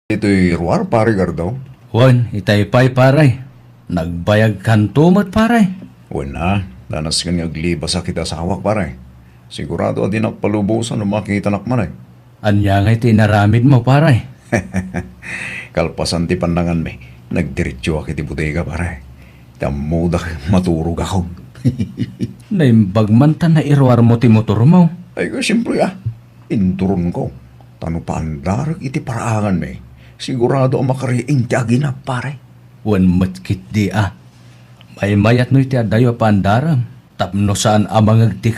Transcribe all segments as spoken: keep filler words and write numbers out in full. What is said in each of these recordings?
Itoy ruar, Pare Gardo? Wen, itay pay, pare. Nagbayagkanto met, pare. Wen a, danasken nga aglibasak iti asawak, pare. Sigurado a dinak palubosan no makitanak manen. Ania ngay ti inaramidmo, pare? Kalpasan ti pannanganmi, nagdiretsoak iti bodega, pare. Ti ammodak, maturogakon. Naimbag man ta nairuarmo ti motormo. Ay, siempre, a. Induronko, ta no paandarek iti paraanganmi, sigurado a makariing ti aginap, pare. Wen met ketdi a. Maymayat no iti adayo a paandarem, tapno saan a mangeg ti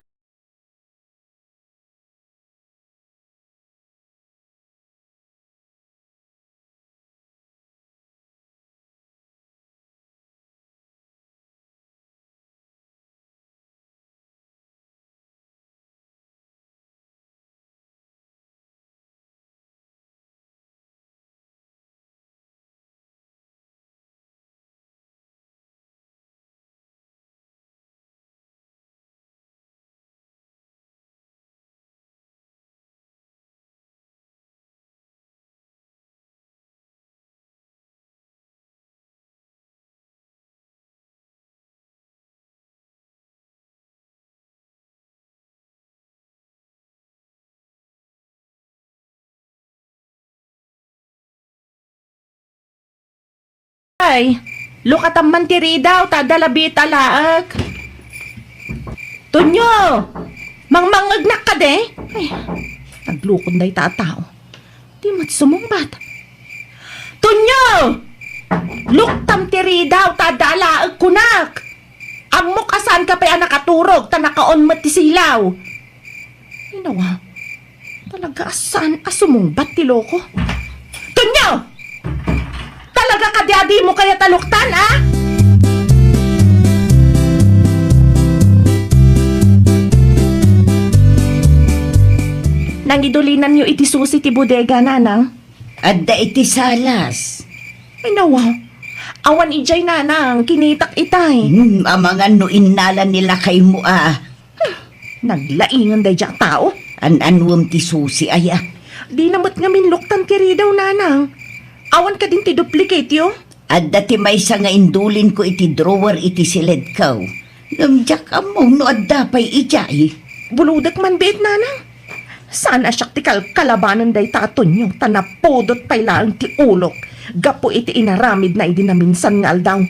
Ay, lukatam man ti ridaw, ta adda labi a laek. Tonyo, mangmangngegnak kadi? Ay, naglukon dayta a tao. Di met sumungbat. Tonyo! Luktam ti ridaw, ta adda a laek kunak. Ammok a saanka pay a nakaturog, ta nakaon met ti silaw. Ay, nawa. Talaga a saan a sumungbat ti loko. Tonyo! Talaga kadi a dimo kayat a luktan, a? Nangidulinanyo iti susi ti bodega, nanang? Adda iti salas. Ay, nawa. Awan idiay, nanang, kinitak itay. Hmm, amangan no innala ni lakaymo a. Naglaingan daydiay a tao. An-anuem ti susi aya? Dina met ngamin luktan ti ridaw, nanang. Awan kadin ti duplicate-yo? Adda ti maysa nga indulinko iti drawer iti siledko. Ngem diak ammo no adda pay idiay. Bulodek man biit, nanang. Saan a siak ti kalkalabanen dayta a Tonyo, ta napudot pay laeng ti ulok gapu iti inaramidna idi naminsan nga aldaw.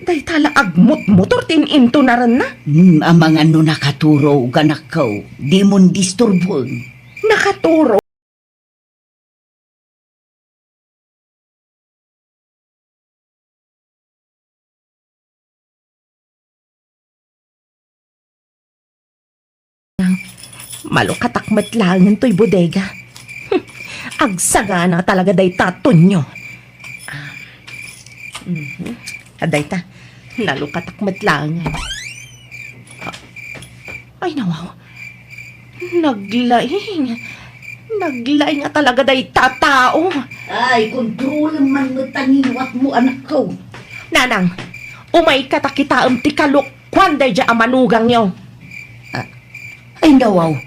Dayta la agmutmotor ti in-intunarenna. Hmm, amangan no nakaturog, anakko, dimon disturboen. Nakaturog? Malukatak met laengen toy bodega. Agsagana talaga dayta a Tonyo. Ah, mhm. Adayta, nalukatak met laengen. Ay, nawaw. Naglaing. Naglaing a talaga dayta a tao. Ay, kontrolem man met ta ngiwatmo, anakko. Nanang, umayka ta kitaem ti kalukkuan daydiay a manugangyo. Ah, ay, nawaw.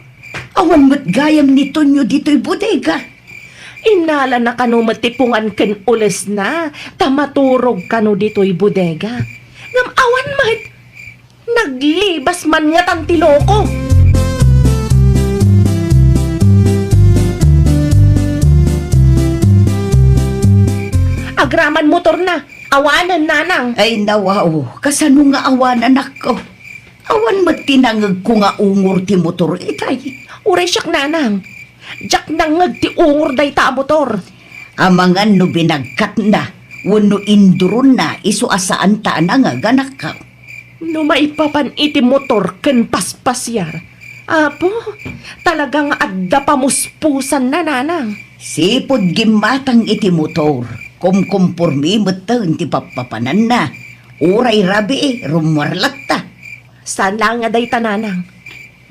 Awan met gayam ni Tonyo ditoy bodega. Innalana kano met ti pungan ken ulesna, ta maturog kano ditoy bodega. Ngem awan met. Naglibas man ngatan ti loko. Agraman motorna, awanen, nanang. Ay, nawaw, kasano nga awanen, anakko? Awan met ti nangegko nga ungor ti motor itay. Uray siak, nanang. Diak nangngeg ti ungor dayta a motor. Amangan no binagkatna wenno induronna, isu a saanta a nangeg, anakko. No maipapan iti motor ken paspasiar, Apo, talaga nga adda pamuspusanna, nanang. Sipud gimmatang iti motor, kumkumpormi metten ti pappapananna. Uray rabii, rummuar latta. Saan laeng a dayta, nanang.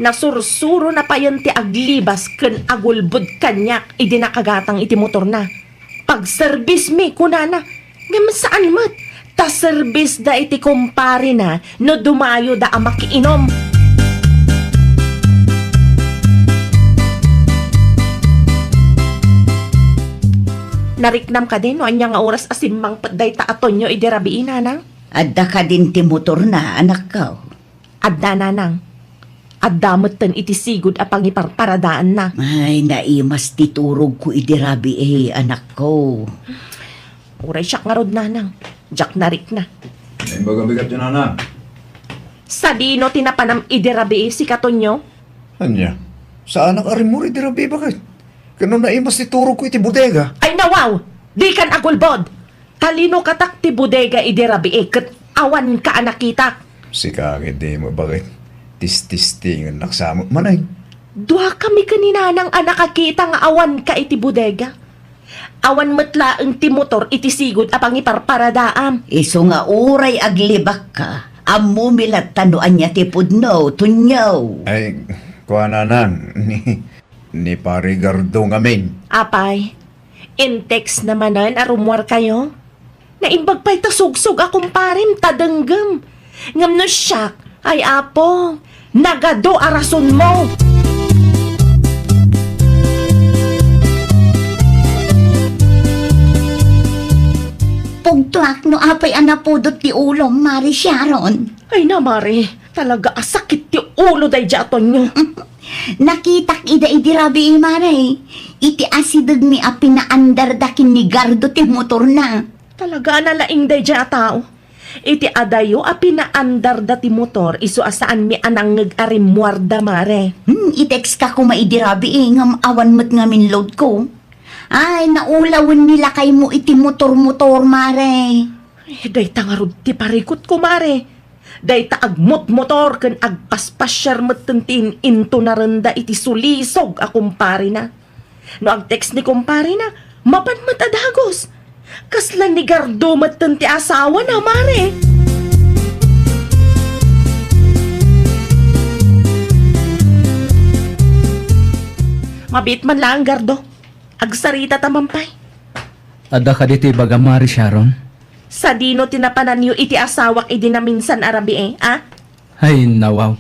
Nasursurona payen ti aglibas ken agulbod kaniak idi nakagatang iti motorna. "Pagserbismi," kunana, ngem saan met, ta serbisda iti kumparena no dumayoda a makiinom. Nariknam kadi no ania nga oras a simmangpet dayta a Tonyo idi rabii, nanang? Adda kadin ti motorna, anakko? Adda, nanang. Adda metten iti sigud a pangiparparadaanna. Ay, naimas ti turogko idi rabii, anakko. Uray siak ngarud, nanang. Diak narikna. Naimbag a bigat ti nanang. Sadino ti napanam idi rabii, sika Tonyo? Ania? Saanak a rimmuar idi rabii, baket? Ken no naimas ti turogko iti bodega? Ay, nawaw! Dikan agulbod! Talinokatak ti bodega idi rabii ket awanka a nakitak. Sika ket di mo, baket? Tististingennak sa met manen. Duakami ken ni nanang a nakakita nga awanka iti bodega. Awan met laeng ti motor iti sigud a pangiparparadaam. Isu nga uray aglibakka, ammomi latta no ania ti pudno, Tonyo. Ay, kua, nanang, ni, ni Pari Gardo ngamin. Apay, in-textna manen a rummuarkayo? Naimbag pay ta sugsog a kumparem ta denggem. Ngem no siak, ay Apo, nagadu a rasonmo. Pugtoak no apay a napudot ti ulom, Mari Sharon. Ay na, Mari, talaga a sakit ti ulo daydiay a Tonyo. Nakitak ida idi rabii, Mari. Iti asidegmi a pinaandarda ken ni Gardo ti motorna. Talaga a nalaing daydiay a tao. Iti adayo a pinaandarda ti motor, isu a saanmi a nangngeg a rimmuarda, Mari. Hmm, i-textka koma idi rabii, ngem awan met ngamin loadko. Ay, naulawen ni lakaymo iti motor-motor, Mari. Ay, dayta ngarud ti parikutko, Mari. Dayta agmotmotor ken agpaspasiar metten ti in-intonarenda iti sulisog a kumparena. No ag-text ni kumparena, mapan met a dagus. Kasla ni Gardo metten ti asawana, Mari. Mabiit man laeng, Gardo. Agsarita ta man pay. Adda kadi ti ibagam, Mari Sharon? Sadino ti napananyo iti asawak idi naminsan a rabii, a? Ay, nawaw.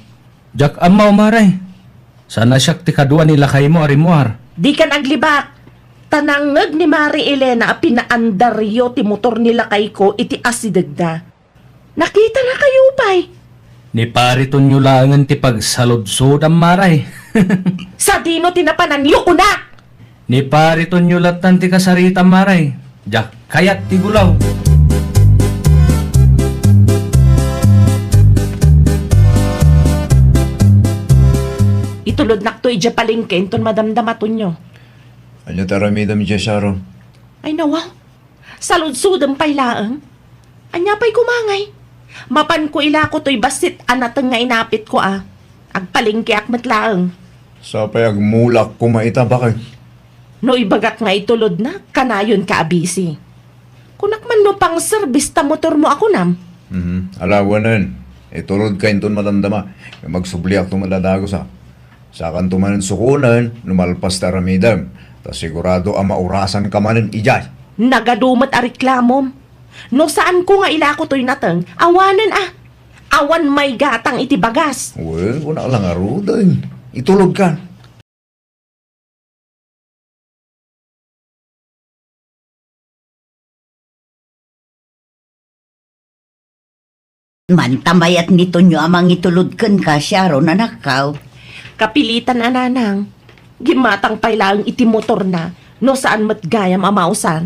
Diak ammo, Mari. Saan a siak ti kadua ni lakaymo a rimmuar. Dikan aglibak. Ta nangngeg ni Mari Elena a pinaandaryo ti motor ni lakayko iti asidegda. Nakitanakayo pay. Ni Pari Tonyo laengen ti pagsaludsodam, Mari. Sadino ti napananyo, kunak? Ni Pari Tonyo lattan ti kasaritam, Mari. Diak kayat ti gulaw. Itulodnakto idiay palengke inton madamdama, Tonyo. Ania ti aramidem idiay, Sharon? Ay, nawa. Saludsodem pay laeng. Ania pay koma ngay? Mapanko ilako toy bassit a nateng nga inapitko a. Agpalengkeak met laeng. Sapay agmulak koma ita, baket? No ibagak nga itulodna, kanayonka a busy. Kunak man no pangserbis ta motormo a kunam. Mhm. Ala, wen, itulodka inton madamdama. Agsubliakto met a dagus a. Sakanto manen sukonen no malpas ti aramidem, ta sigurado a maurasanka manen idiay. Nagadu met a reklamom. No saanko nga ilako toy nateng, awanen a. Awan maigatang iti bagas. Wen, kunak la ngaruden. Itulodkan. Manta mayat ni Tonyo a mangitulod kenka, Sharon, anakko. Kapilitan a nanang. Gimmatang pay laeng iti motorna, no saan met gayam a mausar.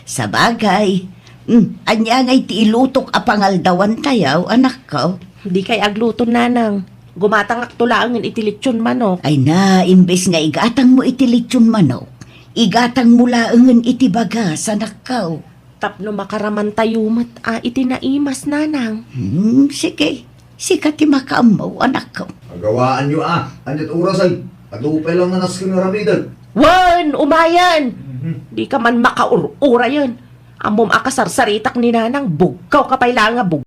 Sabagay. Hmm, ania ngay ti ilutok a pangaldawantayo, anakko? Dikay agluto, nanang. Gumatangakto laengen iti lechon manok. Ay na, imbes nga igatangmo iti lechon manok, igatangmo laengen iti bagas, anakko. Tapno makaramantayo met a iti naimas, nanang. Hmm, sige. Sika ti makaammo, anakko. Agawaanyo a. Ania't orasen? Adu pay lang nga nasken nga aramiden. Wen, umayen! Mhm. Dika man makaur-urayen. Ammom a kasarsaritak ni nanang, bugkawka pay laeng a bug-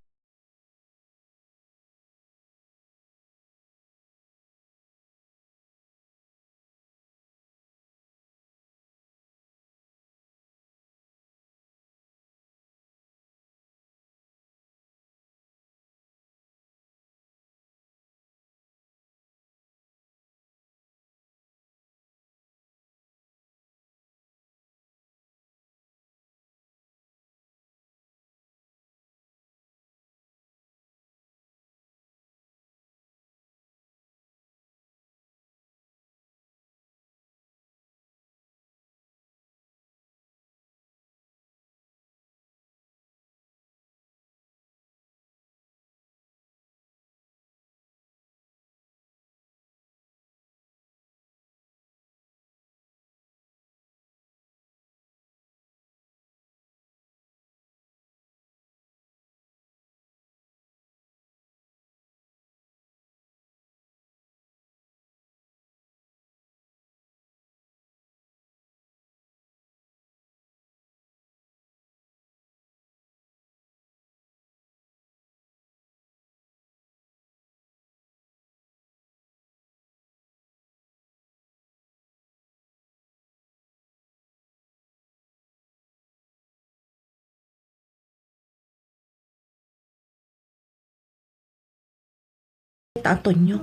Tatonyo.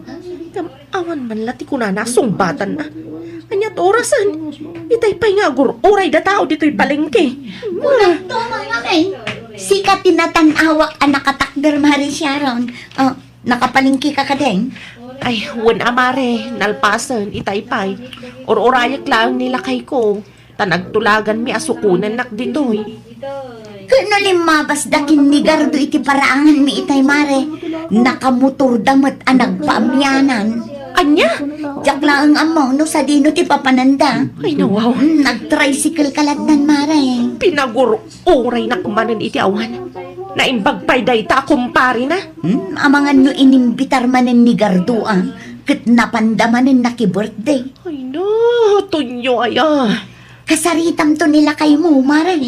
Ngem awan man la ti kunana a sungbatanna. Ania ti orasen? Itay pay nga agur-uray da tao ditoy palengke. Kunam to, Mama May. Sika ti natan-awak a nakatakder, Mare Sharon. Oh, nakapalengke ka kadin? Ay, wen a, Mare, nalpasen, itay pay. Ur-urayek laeng ni lakayko. Ta nagtulaganmi a sukonennak ditoy. Ket no limmabasda ken ni Gardo iti paraanganmi itay, Mare, nakamotorda met a nagpaamianan. Ania? Diak laeng ammo no sadino ti papananda. Ay, nawaw. Hmm, nag-tricycle ka lattan, Mare. Pinagur-uraynak manen iti awan. Naimbag pay dayta a kumparena. Hmm, amangan no inimbitar manen ni Gardo, a, ket napanda manen naki-birthday. Ay, natonyo aya. Kasaritamto ni lakaymo, Mare.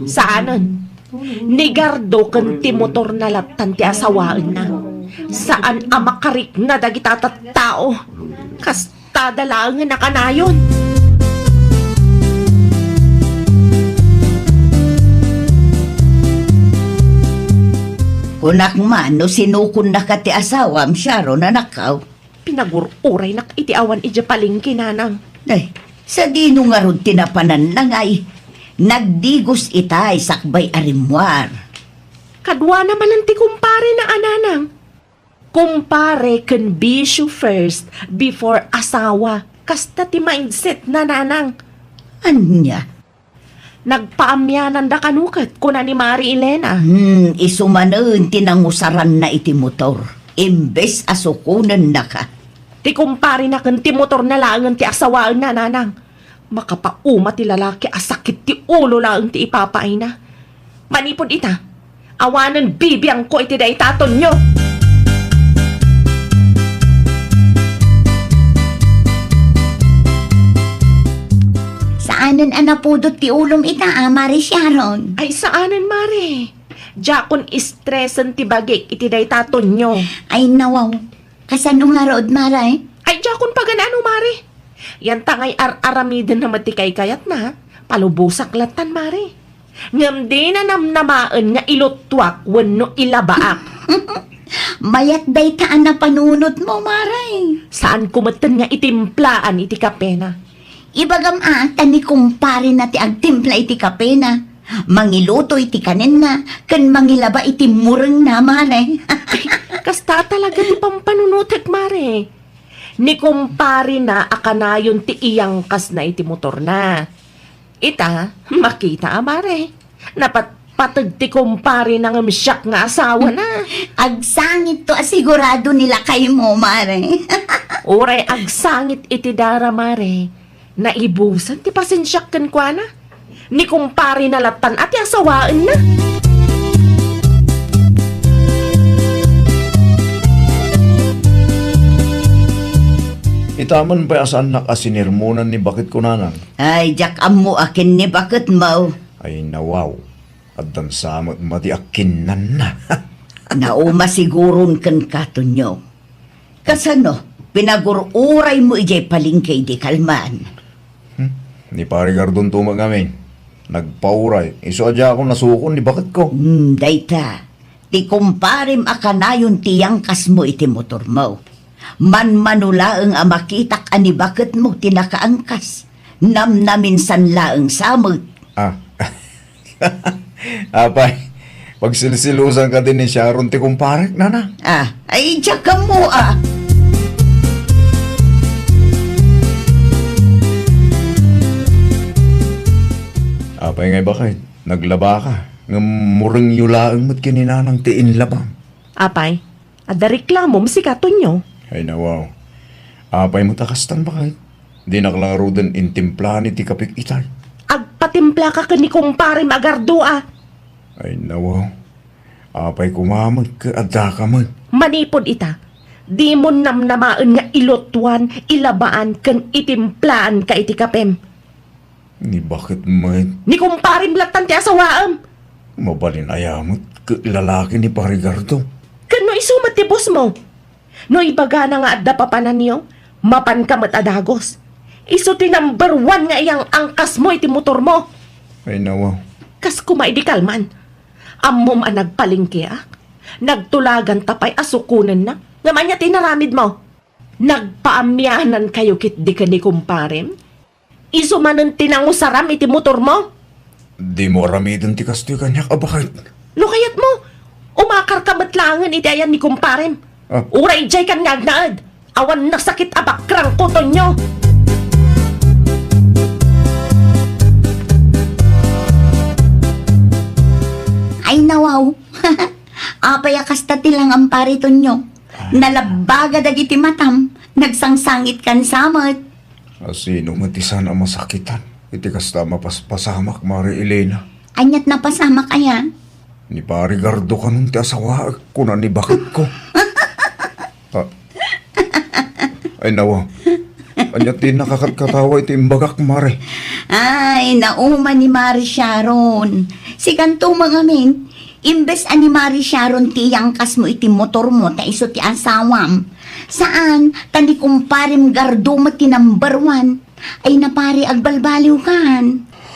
Saanen. Ni Gardo ken ti motorna lattan ti asawaenna. Saan a makarikna dagita tattao. Kastada laengen a kanayon. Kunak man no sinukonnaka ti asawam, Sharon, anakkaw. Pinagur-uraynak iti awan idiay palengke, nanang. Ay, sadino ngarud ti napananna ngay? Nagdigos itay sakbay a rimmuar. Kaduana manen ti kumparena a nanang. Kumpare ken bisyo first before asawa. Kasta ti mindset na, nanang. Ania? Nagpaamiananda kano ket kuna ni Mari Elena. Hmm, isu manen ti nangusaranna iti motor, imbes a sukonennaka. Ti kumparena ken ti motorna laengen ti asawaenna, nanang. Makapauma ti lalaki a sakit ti ulo laeng ti ipapaayna. Manipud ita, awanen bibiangko iti dayta a Tonyo. Saanen a napudot ti ulom ita, a, Mare Sharon? Ay, saanen, Mare. Diakon stresen ti bagik iti dayta a Tonyo. Ay, nawaw. Kasano ngarud, Mare? Ay, diakon pagan-ano, Mare. Yan ta ngay ar-aramidenna met ti kaykayatna, palubosak lattan, Mare. Ngem dina namnamaen nga iluttuak wenno ilabaak. Mayat dayta a napanunotmo, Mare. Saanko metten nga itimplaan iti kapena. Ibagam a, ta ni kumparena ti agtimpla iti kapena. Mangiluto iti kanenna, ken mangilaba iti murengna, Mare. Ay, kasta talaga ti pampanunotek, Mare. Ni kumparena a kanayon ti iyangkasna iti motorna. Ita, makita a, Mare. Napatpateg ti kumparena ngem siak nga asawana. Agsangitto a sigurado ni lakaymo, Mare. Uray agsangit iti dara, Mare. Naibusan ti pasensiak kenkuana. Ni kumparena lattan a ti asawaenna. Itamen pay a saannak a sinirmonan ni baketko, nanang. Ay, diak ammo a ken ni baketmo. Ay, nawaw. Addan sa met madi a kinnanna. Nauma siguron kenka, Tonyo. Kasano, pinagur-uraymo idiay palengke idi kalman? Hmm? Ni Pari Gardon to met ngamin. Nagpauray. Isu a diakon nasukon ni baketko. Hmm, dayta. Ti kumparem a kanayon ti iyangkasmo iti motormo. Manmano laeng a makitak a ni baketmo ti nakaangkas. Namnaminsan laeng sa met. Ah. Apay, pagsilsilusan kadi ni Sharon ti kumparek, nana? Ah, ay, diak ammo, ah. Apay ngay baket, naglabaka, ngem murengyo laeng met ken ni nanang ti inlabam. Apay, adda reklamom sika, Tonyo? Ay, nawaw. Apay met a kastan, baket? Dinak la ngaruden intimplaan iti kapik itay. Agpatimplaka ken ni kumparem a Gardo, a. Ay, nawaw. Apay koma met ket addaka met? Manipud ita, dimon namnamaen nga iluttuan, ilabaan, ken itimplaan ka iti kapem. Ni baket met? Ni kumparem lattan ti asawaem. Mabalin aya met ket lalaki ni Pari Gardo? Ken no isu met ti bossmo? No ibagana nga adda papananyo, mapanka met a dagos. Isu ti number one nga iyang-angkasmo iti motormo. Ay, nawa. Kas koma idi kalman. Ammom a nagpalengkeak. Nagtulaganta pay a sukonennak. Ngem ania ti inaramidmo? Nagpaamianankayo ketdi ken ni kumparem? Isu manen ti nangusaram iti motormo? Dimo aramiden ti kastoy kaniak a baket. No kayatmo, umakarka met laengen iti ayan ni kumparem. Ah. Uray idiaykan nga agnaed. Awan nasakit a bakrangko, Tonyo. Ay, nawaw. Apay a kasta ti langam, Pare Tonyo? Nalabbaga dagiti matam, nagsangsangitkan sa met. A, sino met ti saan a masakitan iti kasta a mapaspasamak, Mare Elena? Aniat napasamak aya? Ni Pare Gardo kanon ti asawaek, kuna ni baketko. Ah. Ay, nawa. Ania ti nakakatkatawa iti imbagak, Mare? Ay, nauma ni Mare Sharon. Sikanto mangamin, imbes a ni Mare Sharon ti iyangkasmo iti motormo ta isu ti asawam. Saan, ta ni kumparem Gardo met ti number one. Ay, na, Pare, agbalbaliwkan.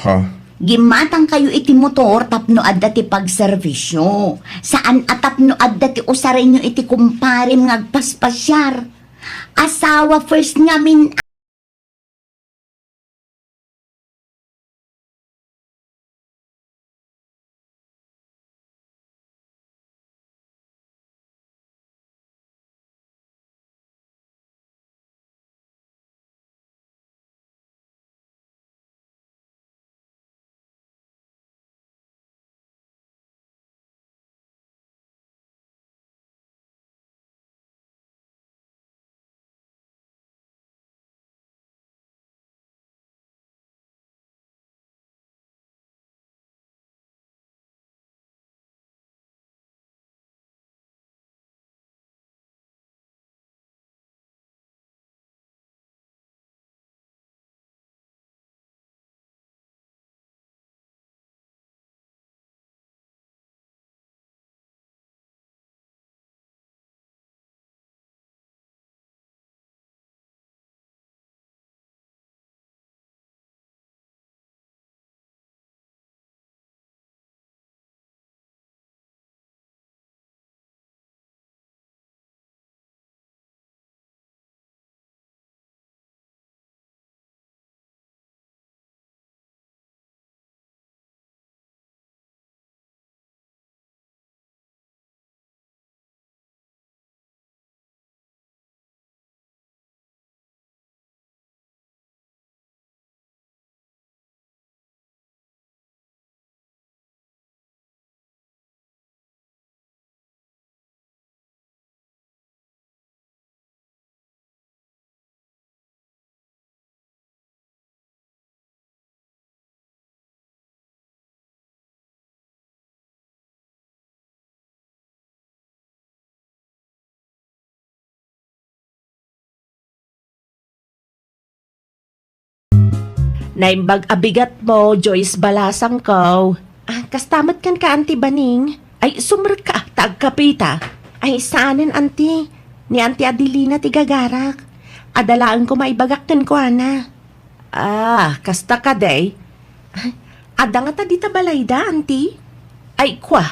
Ha? Gimmatangkayo iti motor tapno adda ti pagserbisyo. Saan a tapno adda ti usarenyo iti kumparem nga agpaspasiar. Asawa first ngamin. Naimbag a bigatmo, Joyce Balasangko. Ah, kasta met kenka, Auntie Baning. Ay, sumrekka, ta agkapita. Ay, saanen, Auntie. Ni Auntie Adelina ti gagarak. Adda laeng koma ibagak kenkuana. Ah, kasta kadi? Adda ngata dita balayda, Auntie? Ay, kwa,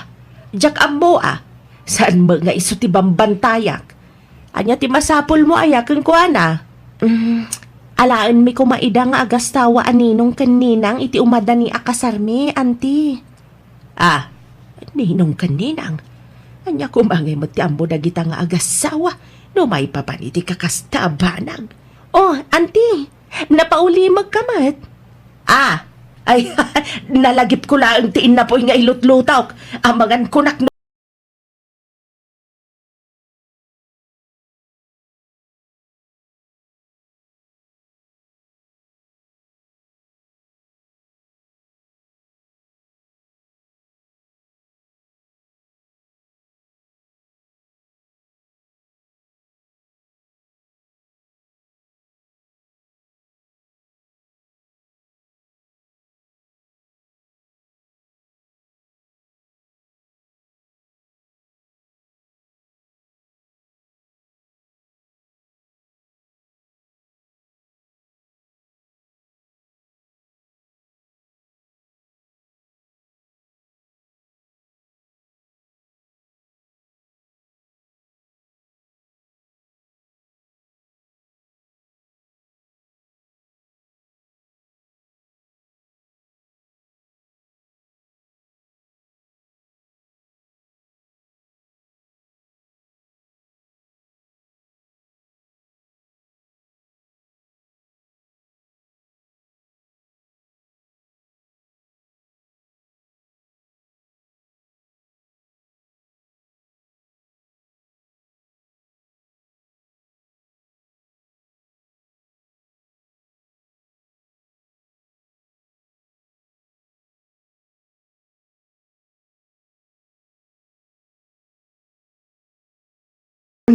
diak ammo a. Saan met nga isu ti bambantayak? Ania ti masapulmo aya kenkuana? Mm, alaenmi koma ida nga agasawa a ninong ken ninang iti umadani a kasarmi, Auntie. Ah, ninong ken ninang? Ania koma ngay met ti ammo dagita nga agasawa no maipapan iti kakasta a banag? Oh, Auntie, napaulimegka met? Ah, ay, nalagipko laeng ti innapoy nga ilutlutok. Amangan kunak no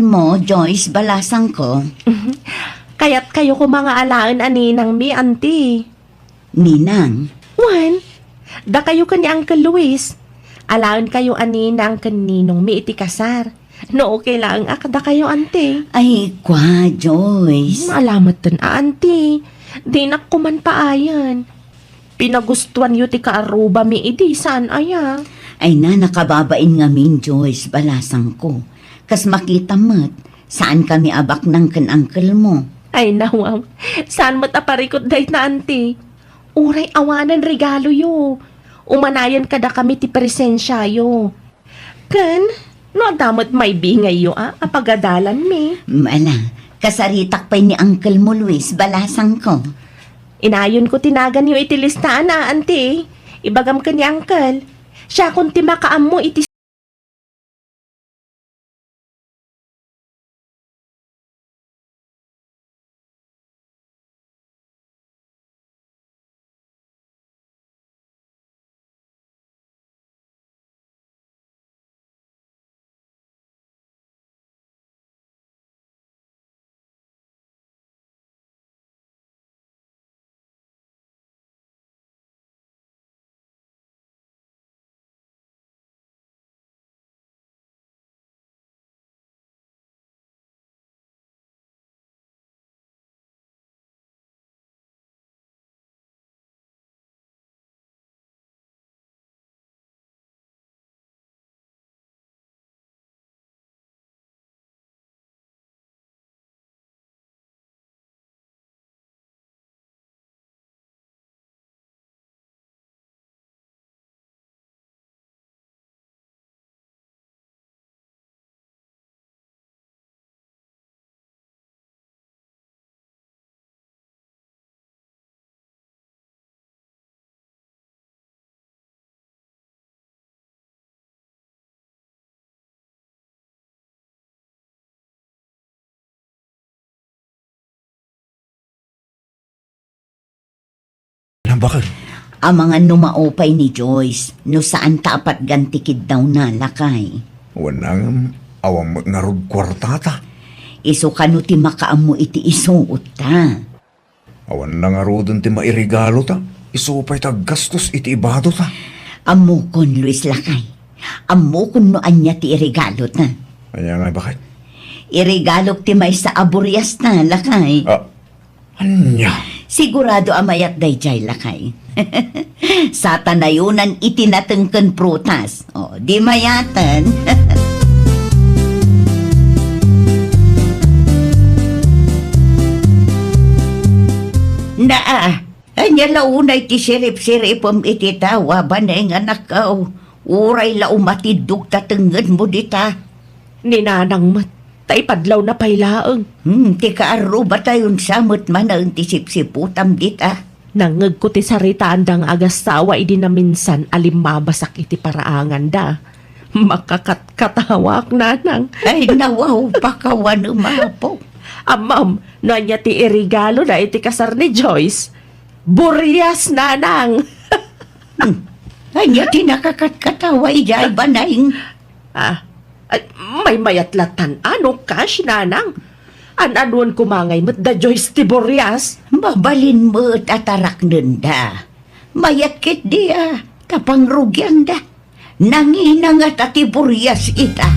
mo, Joyce, balasangko. Kayatkayo koma nga alaen a ninangmi, Auntie. Ninang? Wen, dakayo ken ni Uncle Luis. Alaenkayo a ninang ken ninongmi iti kasar. No okay laeng a kadakayo, Auntie. Ay, kwa, Joyce. Hmm, ala metten a, Auntie. Dinak koman paayen. Pinagustuanyo ti kaarrubami idi saan aya? Ay na, nakababain ngamin, Joyce, balasangko. Kas makita met, saan kami a baknang ken uncle mo. Ay, nawaw. Saan met a parikut dayta, Auntie? Uray awanen regaloyo. Umanayen kadakami ti presensiayo. Ken, no adda met maibingayyo a, a pagadalanmi. Mm, ala, kasaritak pay ni Uncle mo, Luis, balasangko. Inayonko ti naganyo iti listaan a, Auntie. Ibagam ken ni Uncle. Siakon ti makaammo iti Nabakag. Amangan no maupay ni Joyce, no saan ta a patgan ti kiddawna, lakay. Wen, ngem awan met ngarud kuartata. Isu kano ti makaammo iti isuotta? Awan na ngaruden ti mairegalota. Isu pay ti aggastos iti ibadota. Ammokon, Luis, lakay. Ammokon no ania ti iregalota. Ania ngay, baket? Iregalok ti maysa a buriasta, lakay. Ah, ania? Sigurado a mayat daydiay, lakay. Sata nayonan iti nateng ken prutas. O, di mayaten. Naa, ania la unay ti sirip-siripem iti tawa, Baneng, anakko? Uray la umatiddog ta tengngenmo dita. Ni Nanang met, ta ipadlawna pay laeng. Hmm, ti kaarrubatayon sa met manen ti sipsiputam dita. Nangngegko ti saritaanda nga agassawa idi naminsan a limmabasak iti paraanganda. Makakatkatawaak, Nanang. Ay, nawaw, pakawanem, Apo. Ammom, no ania ti iregaloda iti kasar ni Joyce? Burias, Nanang! Hmm. Ania ti nakakatkatawa idiay, Baneng? Ah, ay, maymayat latan, a, no kas, Nanang. An-anuan koma ngay met da Joyce ti burias? Mabalin met a taraknenda. Mayat ketdi a, ta pangrugianda. Nangina ngata ti burias ita.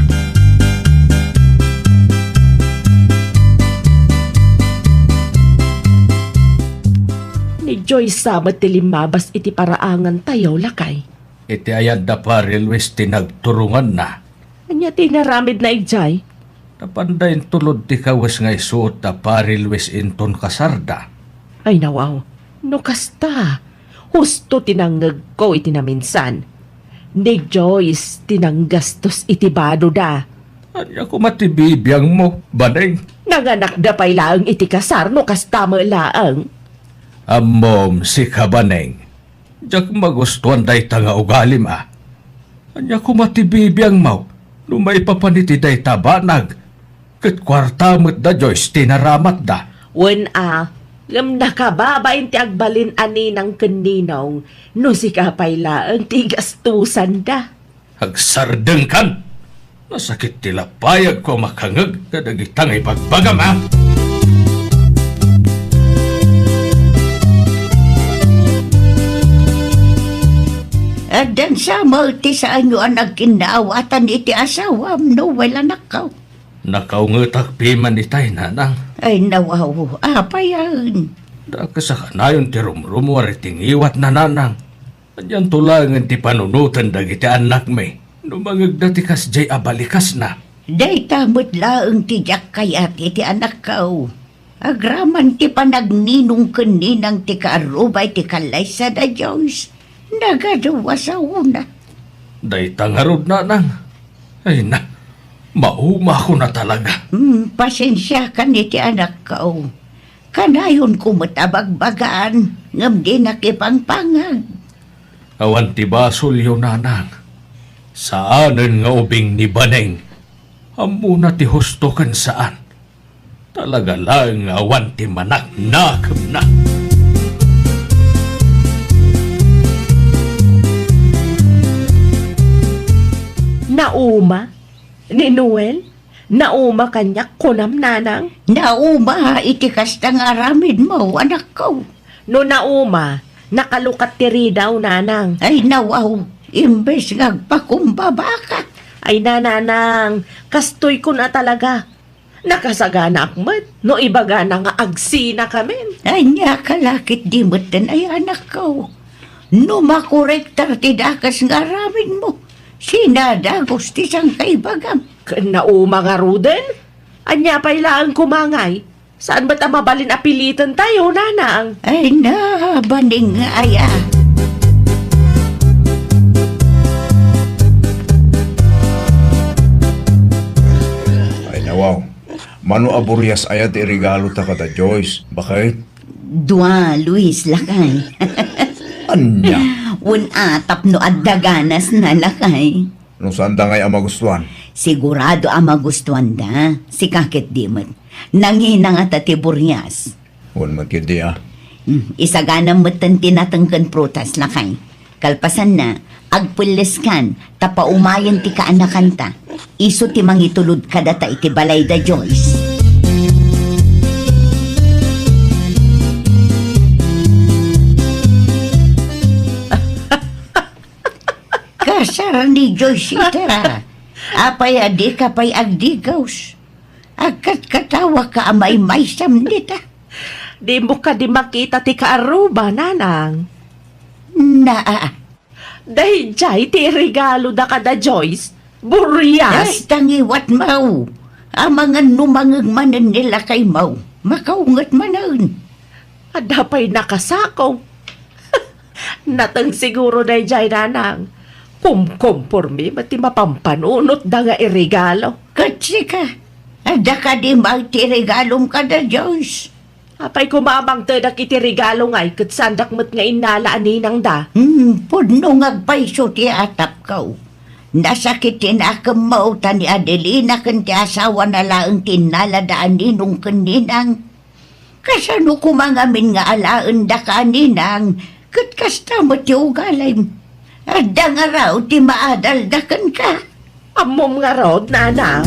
Ni Joyce sa met ti limmabas iti paraangantayo, lakay. Iti ayat da Pari Luis ti nagturonganna. Ania ti inaramidna idiay? Napanda intulod ti kawes nga isuot da Pari Luis inton kasarda. Ay, nawaw. No kasta, husto ti nangngegko iti naminsan. Ni Joyce ti nanggastos iti badoda. Ania koma ti bibiangmo, Baneng? Nanganakda pay laeng iti kasar no kasta met laeng. Ammom, sika, Baneng. Diak magustuan dayta nga ugalim, a. Ania koma ti bibiangmo no maipapan iti dayta banag? Ket kuarta met da Joyce ti naramatda. Wen a, ngem nakababain ti agbalin a ninang ken ninong no sika pay laeng ti igastusanda. Agsardengkan! Nasakit ti lapayagko a makangeg kadagita nga ibagbagam, a. Addan sa met ti saanyo a nagkinnaawatan iti asawam, Noel, anakko? Nakaungetak piman itay, nanang. Ay, nawaw, apay aen? Dakes a kanayon ti rumrumuar iti ngiwatna, nanang. Anianto laengen ti panunoten dagiti annakmi no mangegda ti kasdiay a balikasna? Dayta met laeng ti diak kayat iti anakko. Agraman ti panagninong ken ninang ti kaarruba iti kallaysa da Joyce. Nagadu a saona. Dayta ngarud, nanang. Ay na, maumakon a talaga. Hmm, pasensiakan iti anakko. Kanayonko met a bagbagaan, ngem dinak ipangpangag. Awan ti basolyo, nanang. Saanen nga ubing ni Baneng. Ammona ti husto ken saan. Talaga laeng nga awan ti manaknakemna. Nauma? Ni Noel? Nauma kaniak, kunam, nanang? Nauma iti kasta nga aramidmo, anakko. No nauma, nakalukat ti ridaw, nanang. Ay, nawaw, imbes nga agpakumbabaka. Ay, nanang, kastoy ko na talaga. Nakasaganaak met no ibagana nga agsinakamin. Ania ka la ketdi metten, ay anakko. No makorektar ti dakes nga aramidmo, sinadagus ti sangkaibagam. Ken nauma ngaruden? Ania pay laeng koma ngay? Saan met a mabalin a pilitentayo, nanang? Ay na, Baneng nga aya. Ay, nawaw. Mano a burias aya ti iregalota kada Joyce, baket? Dua, Luis, lakay. Ania? Wen a, tapno adda ganasna, lakay. No saanda ngay a magustuan? Sigurado a magustuanda. Sika ketdi met. Nangina ngata ti burias. Wen met ketdi a. Hmm, isaganam metten ti nateng ken prutas, lakay. Kalpasanna, agpelleskan, ta paumayen ti kaanakanta. Isu ti mangitulod kadata iti balay da Joyce. Kasar ni Joyce ita. Apay a dika pay agdigaws? Agkatkatawaka a maymaysam dita. Dimo kadi makita ti kaarruba, nanang? Naa. Daydiay ti iregaloda kada Joyce. Burias. Ay, ta ngiwatmo. Amangan no mangeg manen ni lakaymo. Makaunget manen. Adda pay nakasako. Nateng siguro daydiay, nanang. Kumkompormi met ti mapampanunotda nga iregalo. Ket sika, adda kadi met ti iregalom kada Joyce? Apay koma a mangtedak iti regalo ngay ket saandak met nga innala a ninangda? Hmm, pudno nga agpayso ti atapko. Nasakit ti nakemmo ta ni Adelina ken ti asawana laeng ti innalada a ninong ken ninang. Kasano koma ngamin nga alaendaka a ninang, ket kasta met ti ugalim? Adda ngarud ti maadalda kenka. Ammom ngarud, nanang.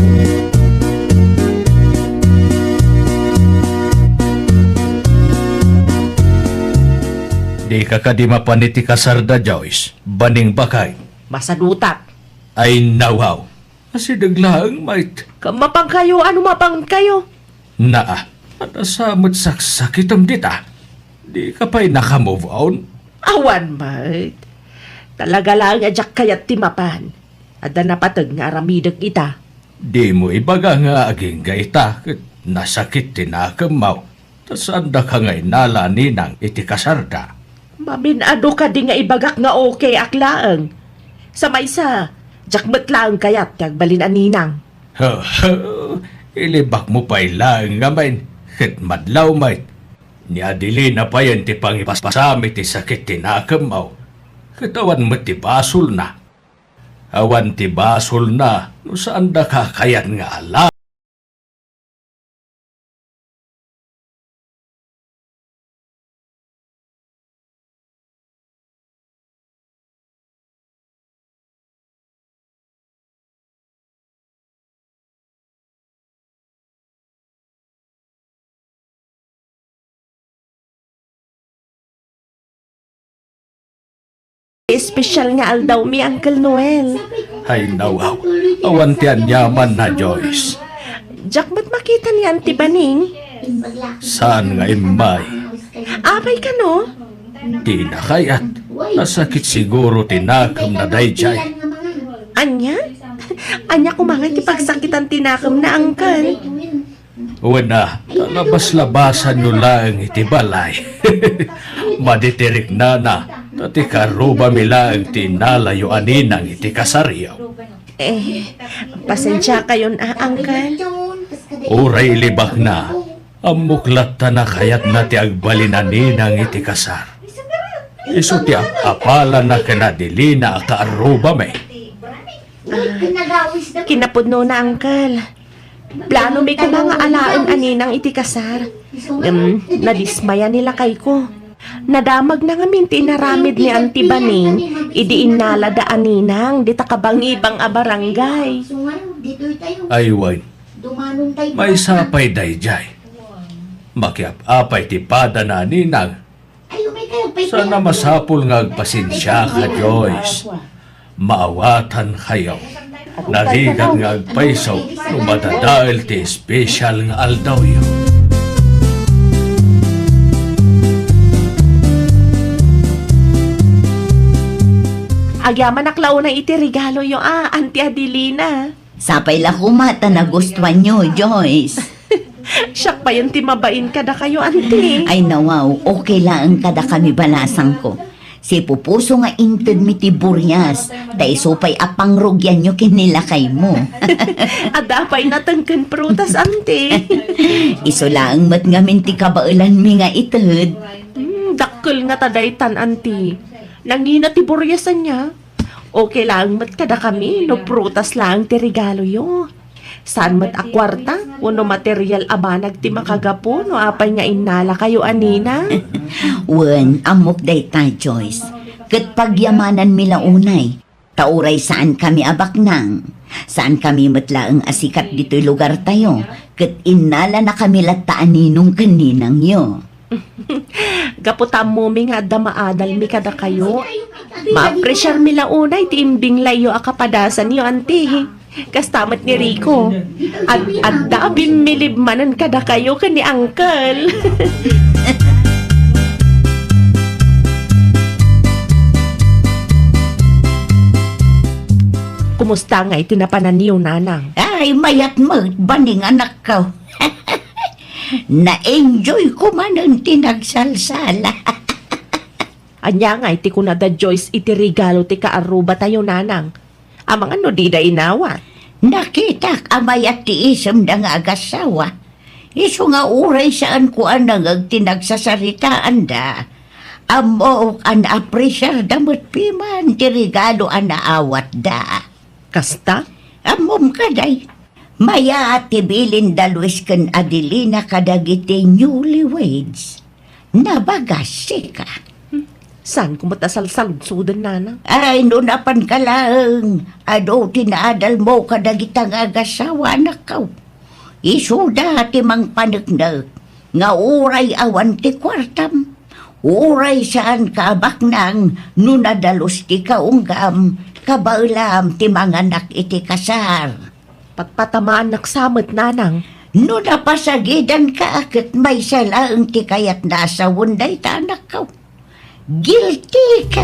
Dika kadi mapan iti kasarda, Joyce? Baning bakay. Masadutak. Ay, nawaw. Asideg laeng, mait. Ka-, mapankayo, ano mapankayo? Naa, adda sa met saksakitem dita. Dika pay naka-move on? Awan met. Talaga laeng a diak kayat ti mapan. Adda napateg nga aramidek ita. Dimo ibaga nga agingga ita ket nasakit ti nakemmo. Ta saandaka nga innala a ninang iti kasarda? Mamin-adu kadi nga ibagak nga okayak laeng. Sa maysa, diak met laeng kayat ti agbalin a ninang. Hehe, ilibakmo pay laeng ngamin, ket madlaw met. Ni Adelina payen ti pangipaspasam iti sakit ti nakemmo. Ket awan met ti basolna. Awan ti basolna no saandaka kayat nga ala. Espesial nga aldawmi, Uncle Noel. Ay, nawaw. Awan ti aniamanna, Joyce. Diak met makita ni Auntie Baning. Saan nga immay? Apay kano? Dina kayat. Nasakit siguro ti nakemna daydiay. Ania? Ania koma nga ti pagsakitan ti nakemna, Uncle? Wen a, ta labas-labasanyo laeng iti balay. Madi ti riknana, ta ti karrubami laeng ti innalayo a ninang iti kasaryo. Eh, pasensiakayon a, Uncle. Uray ilibakna, ammok latta a kayatna ti agbalin a ninang iti kasar. Isu ti ap-apalana ken Adelina a kaarrubami. Ah, kinapudnona, Uncle. Planomi koma nga alaen a ninang iti kasar. Ngem nadismaya ni lakayko. Nadamagna ngamin ti inaramid ni Auntie Baning idi innalada a ninang dita kabangibang a barangay. Ay wen, maysa pay daydiay. Makiap-apay ti padana a ninang. Sana masapul nga agpasensiaka, Joyce. Maawatankayo. Narigat nga agpayso no madadael ti espesial nga aldawyo. Agyamanak la unay iti regaloyo a, Auntie Adelina. Sapay la koma ta nagustuanyo, Joyce. Siak payen ti mabain kadakayo, Auntie. Ay, nawaw, okay laeng kadakami, balasangko. Sipupuso nga intedmi ti burias, ta isu pay a pangrugianyo ken ni lakaymo. Adda pay nateng ken prutas, Auntie. Isu laeng met ngamin ti kabaelanmi nga ited. Hmm, dakkel ngata daytan, Auntie. Nangina ti burias ania? Okay laeng met kadakami no prutas laeng ti regaloyo. Saan met a kuarta wenno material a banag ti makagapu no apay nga innalakayo a ninang? Wen, ammok dayta, Joyce. Ket pagyamananmi la unay. Ta uray saankami a baknang, saankami met laeng a sikat ditoy lugartayo, ket innalanakami latta a ninong ken ninangyo. Gapu ta ammomi nga adda maadalmi kadakayo, maapresiarmi la unay ti imbinglayyo a kapadasanyo, Auntie. Kasta met ni Rico. Ad-adda a bimmilib manen kadakayo ken ni Uncle. Kumusta ngay ti napananyo, Nanang? Ay, mayat met, Baning, anakko. Na-enjoy ko manen ti nagsalsala. Ania ngay ti kuna da Joyce iti regalo ti kaarrubatayo, Nanang? Amangan no dida inawat. Nakitak a mayat ti isemda nga agasawa. Isu nga uray saanko a nangeg ti nagsasaritaanda, ammok a naapresiarda met piman ti regalo a naawatda. Kasta? Ammom kadi, mayat ti bilinda Luis ken Adelina kadagiti newlyweds. Nabagas, sika. Hmm. Saan ko met a salsaludsoden, Nanang? Ay, no napanka laeng, adu ti naadalmo kadagita nga agasawa, anakko. Isuda ti mangpaneknek nga uray awan ti kuartam, uray saanka a baknang no nadalus ti kaunggam, kabaelam ti manganak iti kasar. Patpatamaannak sa met, Nanang. No napasagidanka, ket maysa laeng ti kayatna a sawen dayta, anakko. Guilty ka!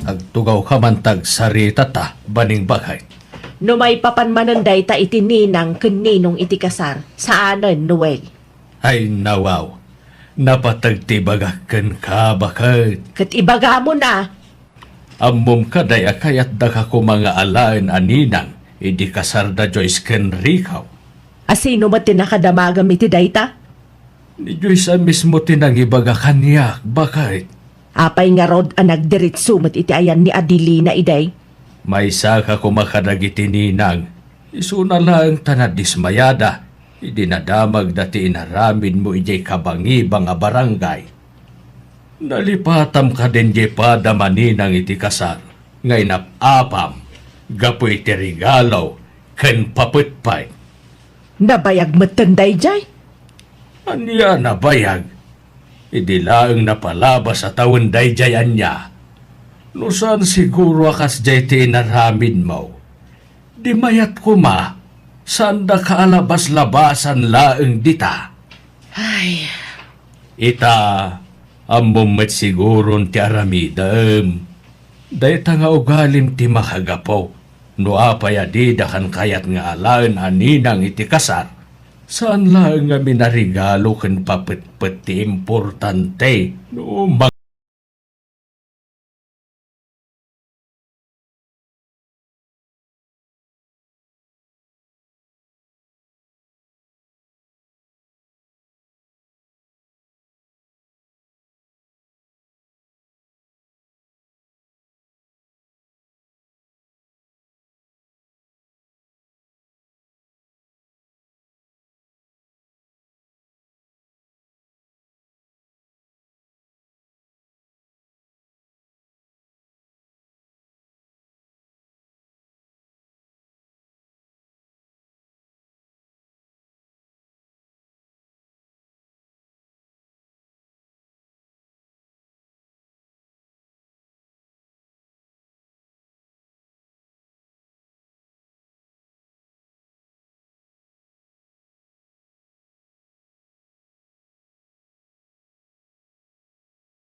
Agtugawka man ta agsaritata, Baning, baket. No maipapan manen dayta iti ninang ken ninong iti kasar, saanen, Noel? Ay, nawaw. Napateg ti ibagak kenka, baket. Ket ibagamon a. Ammom kadi a kayatdaka koma nga alaen a ninang idi kasarda Joyce ken Rico? A sino met ti nakadamagem iti dayta? Ni Joyce a mismo ti nangibaga kaniak, baket. Apay ngarud a nagdiretso met iti ayan ni Adelina idi? Maysaka koma kadagiti ninang, isuna laeng ta nadismayada idi nadamagda ti inaramidmo idiay kabangibang a barangay. Nalipatam kadin diay padam a ninang iti kasar nga inap-apam gapu iti regalo ken papetpet. Nabayag metten daydiay? Ania a nabayag? Idi laeng napalabas a tawen daydiay ania? No saan siguro a kasdiay ti inaramidmo, di mayat koma, saanda ka a labas-labasan laeng dita. Ay. Ita, ammom met siguron ti aramidem. Dayta nga ugalim ti makagapu no apay a dida kan kayat nga alaen a ninang iti kasar. Saan laeng a minaregalo ken papetpet ti importante no